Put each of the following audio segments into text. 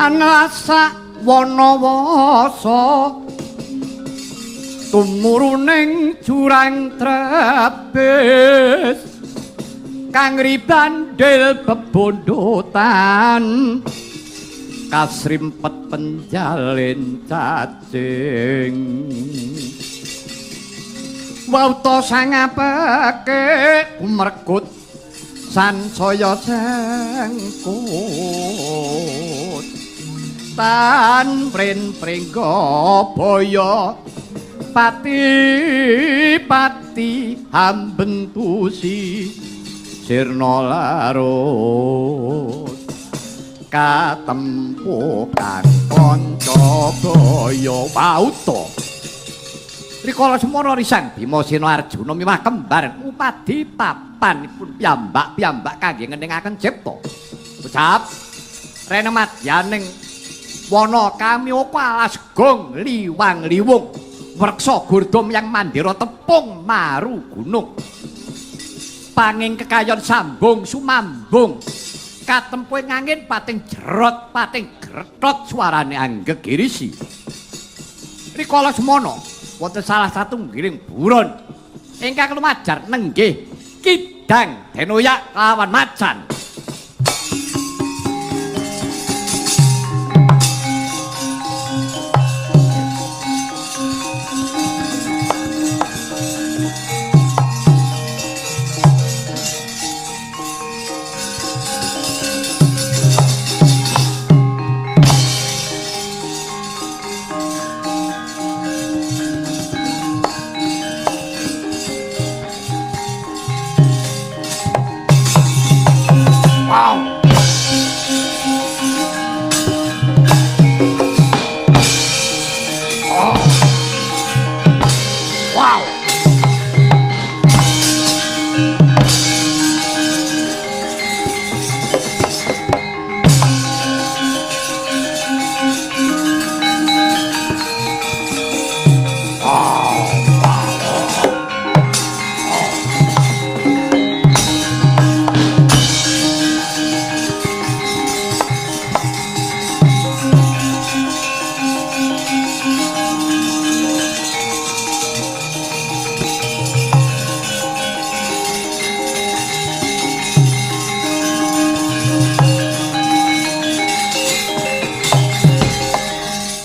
Lan sak wana wasa tumuruning jurang trepes kang ribandil bebondotan kasrimpet penjalin cacing. Wauta sangapeke kumregut sansaya sengkut tan prin pringga baya pati pati hambentusi sirna larut katempukan kanca baya wauta. Rikala semana risang Bima Sena Arjuna miwah kembar ngupadi papanipun piyambak-piyambak kangge ngeningaken cipta. Ucap rene madyaning wana kamyoko alas gong liwang liwung wreksa gurda yang mandira tepung maru gunung. Panging kekayon sambung sumambung katempuh ngangin pating jerot pating gretot suarane anggegirisi. Rikala semana wonten salah satunggiling buron ingkang lumajar nenggih kidang denoyak lawan macan.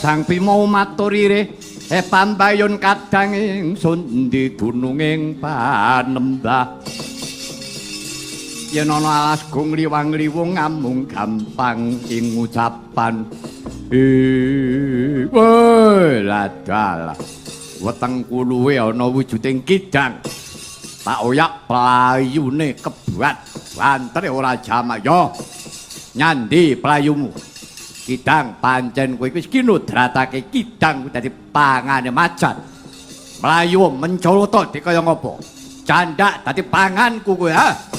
Sang Bima matur ire pambayun kadang ingsun ndi dununging panembah. Yen ana alas gong liwang-liwung ngamung gampang ing ucapan. Woi ladalah weteng kuluwe ana wujuding kidang. Tak oyak playune kebat bantere ora jamak yo. Nyandi playumu. Kidang pancen kowe wis kinudratake kidang dadi pangane macan. Mlayu mencoloto dikaya ngopo? Candak dadi panganku kowe ha.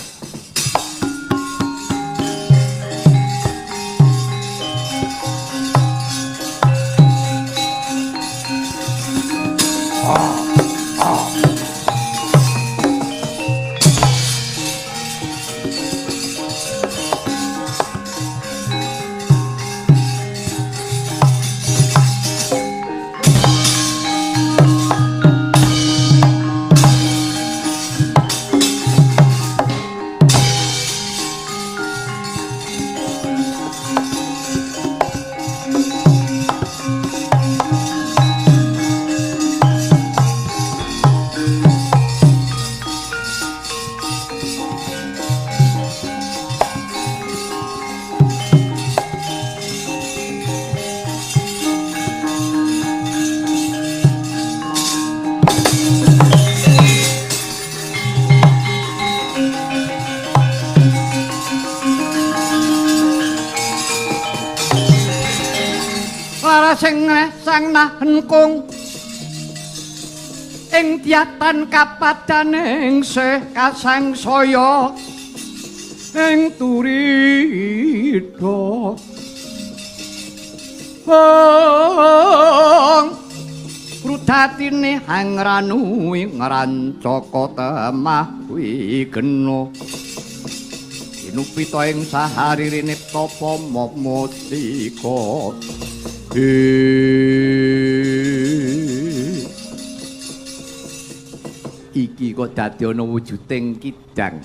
Sing sang nahengkung ing tiatan kapadaning sih kasangsaya ing turida. Wong rudatine hangranu ing ngrancaka temah wigena. Pinupita ing sahari rinipta motika. Iki kok dadi ana wujuding kidang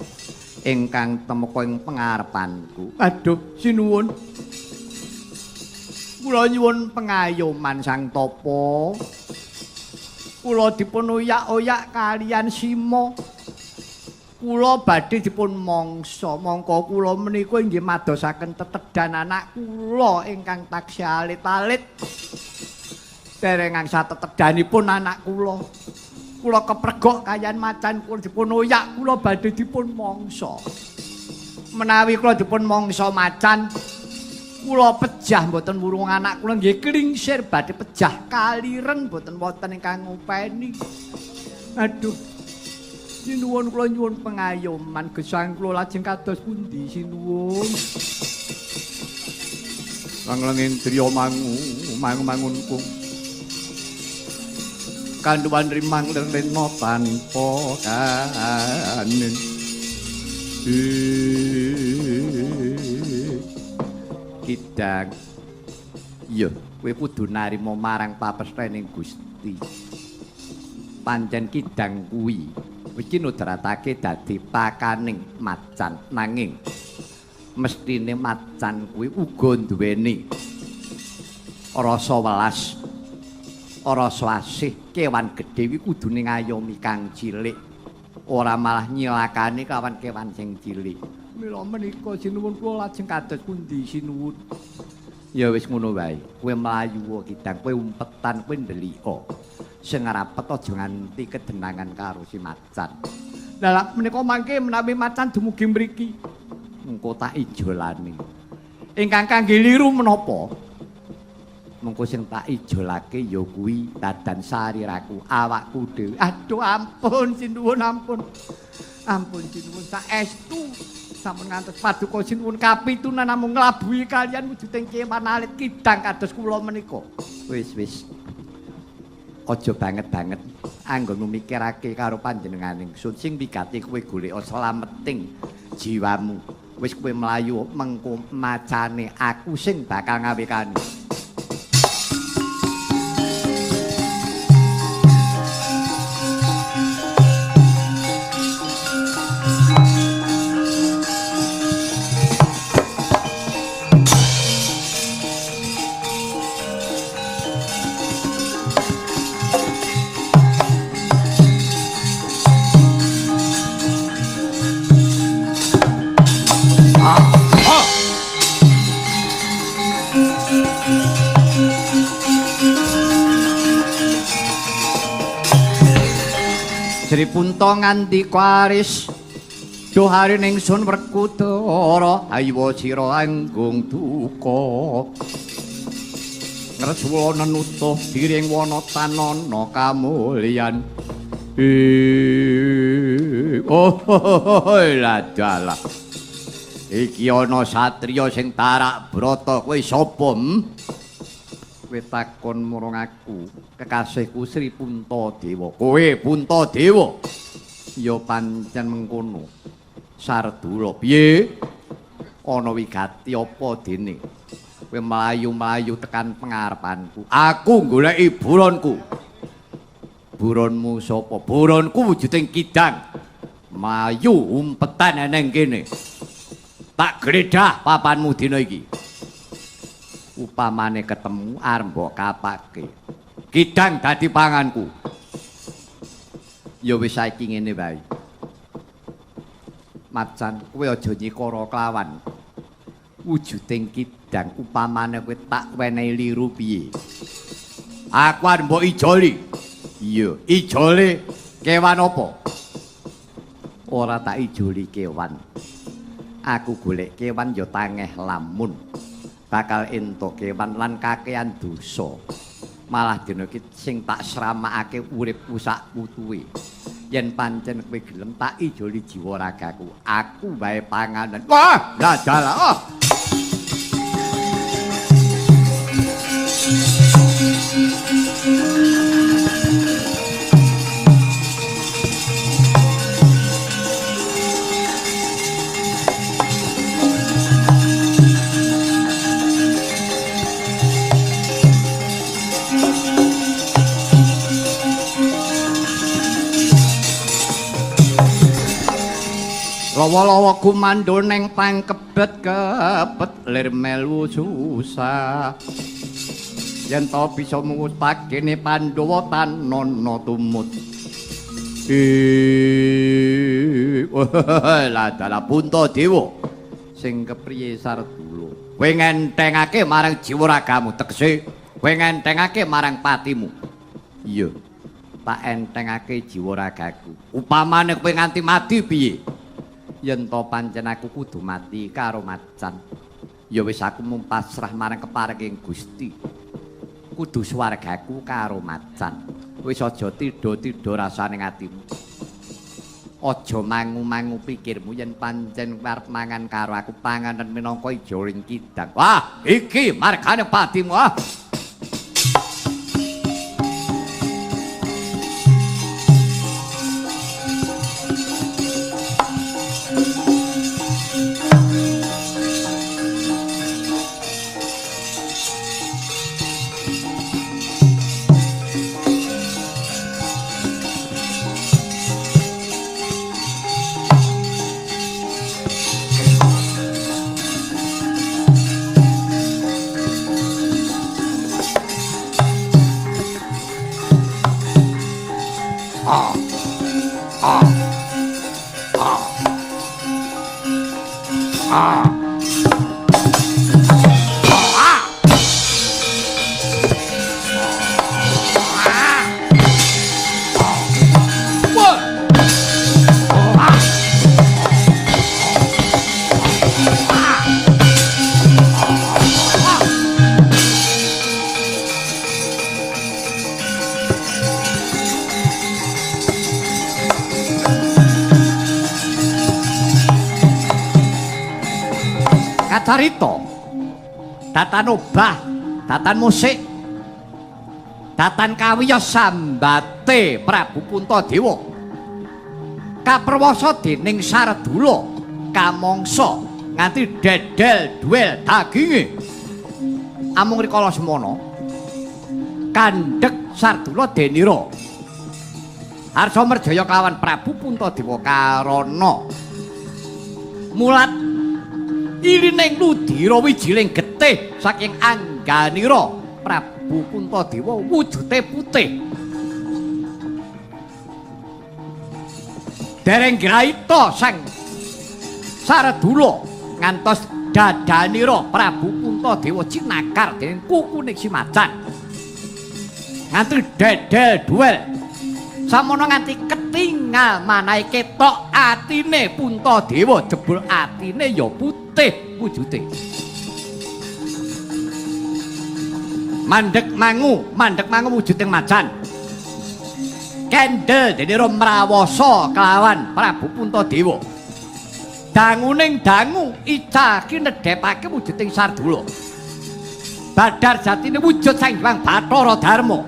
ingkang temeka ing pengarepanku. Aduh, sinuwun. Kula nyuwun pengayoman Sang Tapa. Kula dipun oyak-oyak kalian Sima. Kula badhe dipun mangsa, mongko kula menika inggih madosaken tetedhan anak kula ingkang taksih alit-alit. Dereng angsal tetedhanipun anak kula. Kula kepregok kaliyan macan kula dipun oyak, kula badhe dipun mangsa. Menawi kula dipun mangsa macan, kula pejah mboten wurung anak kula nggih klingsir badhe pejah kaliren mboten wonten ingkang ngopeni. Aduh. Sinuwun kula nyuwun pengayoman gesang kula lajeng kados pundi sinuwun. Langleng indriya mangu mangu mangunku. Kanduwan rimang lena tanpa kanen. Kidang. Iya, kowe kudu narima marang papestrening Gusti. Pancen kidang kuwi wis kinudratake dadi pakaning macan, nanging mestine macan kuwi uga duweni rasa welas, rasa asih. Kewan gedhe kuwi kudune ngayomi kang cilik, ora malah nyilakani kawan kewan sing cilik. Mila menika sinuwun kula lajeng kados pundi sinuwun? Ya wis ngono wae, kowe mlayu kidang, kowe umpetan, kowe ndelika. Sing rapet aja nganti kedenangan karo si macan. Lah menika mangke menawi macan dumugi mriki, mengko tak ijolane. Ingkang kangge liru menapa? Mengko sing tak ijolake ya kuwi dadan sariraku, awakku dhewe. Aduh ampun sinuwun, ampun. Ampun sinuwun saestu sampun ngantos paduka sinuwun kapitunan namung nglabuhi kaliyan wujuding kewan alit kidang kados kula menika. Wis wis. Aja banget-banget anggonmu mikirake karo panjenengane ingsun sing wigati kowe golek slameting jiwamu. Wis kowe mlayu mengko macane aku sing bakal ngawekani. Sri Punta ngandika aris duh harining sun Werkudara ayo sira anggung duka ngresula nenutuh diring wana tanana kamulyan. Oh ladalah iki ana satriya sing tarak brata. Kowe sapa? Kowe takon marang aku kekasihku Sri Puntadewa. Kowe Puntadewa? Ya pancen mengkono. Sardula piye? Ana wigati apa dene? Kowe mlayu-mlayu tekan pengarepanku. Aku goleki buronku. Buronmu sapa? Buronku wujuding kidang. Mlayu umpetan eneng kene. Tak gledah papanmu dina iki. Upamane ketemu arep mbok kapake. Kidang dadi panganku. Ya wis saiki ngene wae. Macan, kowe aja nyikara kelawan wujuding kidang. Upamane kowe tak wenehi liru piye? Aku arep mbok ijoli. Iya, ijole kewan apa? Ora tak ijoli kewan. Aku golek kewan ya tangeh lamun. Bakal entuk kewan lan kakean dosa. Malah dina iki sing tak sramakake uripku sak putuwe. Yen pancen kowe gelem tak ijoli jiwa ragaku, aku wae panganan. Wah, ladalah. Oh. Lawa-lawa kumandho neng pangkebet-kebet lir melu susah. Yen to bisa mungutake Pandhawa tanana tumut. Lah dalah Puntadewa sing kepriye Sardula? Kowe ngenthengake marang jiwa ragamu, tegese kowe ngenthengake marang patimu. Iya, tak enthengake jiwa ragaku. Upamane kowe nganti mati piye? Yen to pancen aku kudu mati karo macan, ya wis aku mung pasrah marang keparenga Gusti. Kudu swargaku karo macan. Wis aja tidha-tidha rasane atimu. Aja mangu-mangu pikirmu yen pancen arep mangan karo aku panganan minangka ijoring kidang. Wah, iki margane patimu ah. Kacarita datan obah, datan musik, datan kawiyos sambate Prabu Puntadewa kaperwasa dening Sardula kamangsa nganti dedel duel daginge. Amung rikala semana kandhek Sardula denira Harsa merjaya kelawan Prabu Puntadewa karana mulat ilining ludira wijiling getih saking angganira Prabu Puntadewa wujute putih. Dereng graita sang Sardula ngantos dadanira Prabu Puntadewa cinakar dening kukuning si macan. Nganti dedel duel samono nganti ketingal manahe ketok atine Puntadewa, jebul atine ya putih wujute. Mandek mangu wujuding macan. Kendel dene mrawasa kelawan Prabu Puntadewa. Danguning dangu ica kinedhepake wujuding Sardula. Badar jatine wujud Sang Hyang Bathara Darma.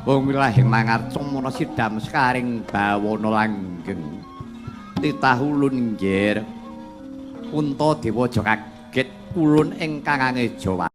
Wong wilahing mangarca mana sidam sekaring bawana langgeng. Titah ulun nggir. Puntadewa aja kaget ulun ingkang angeja.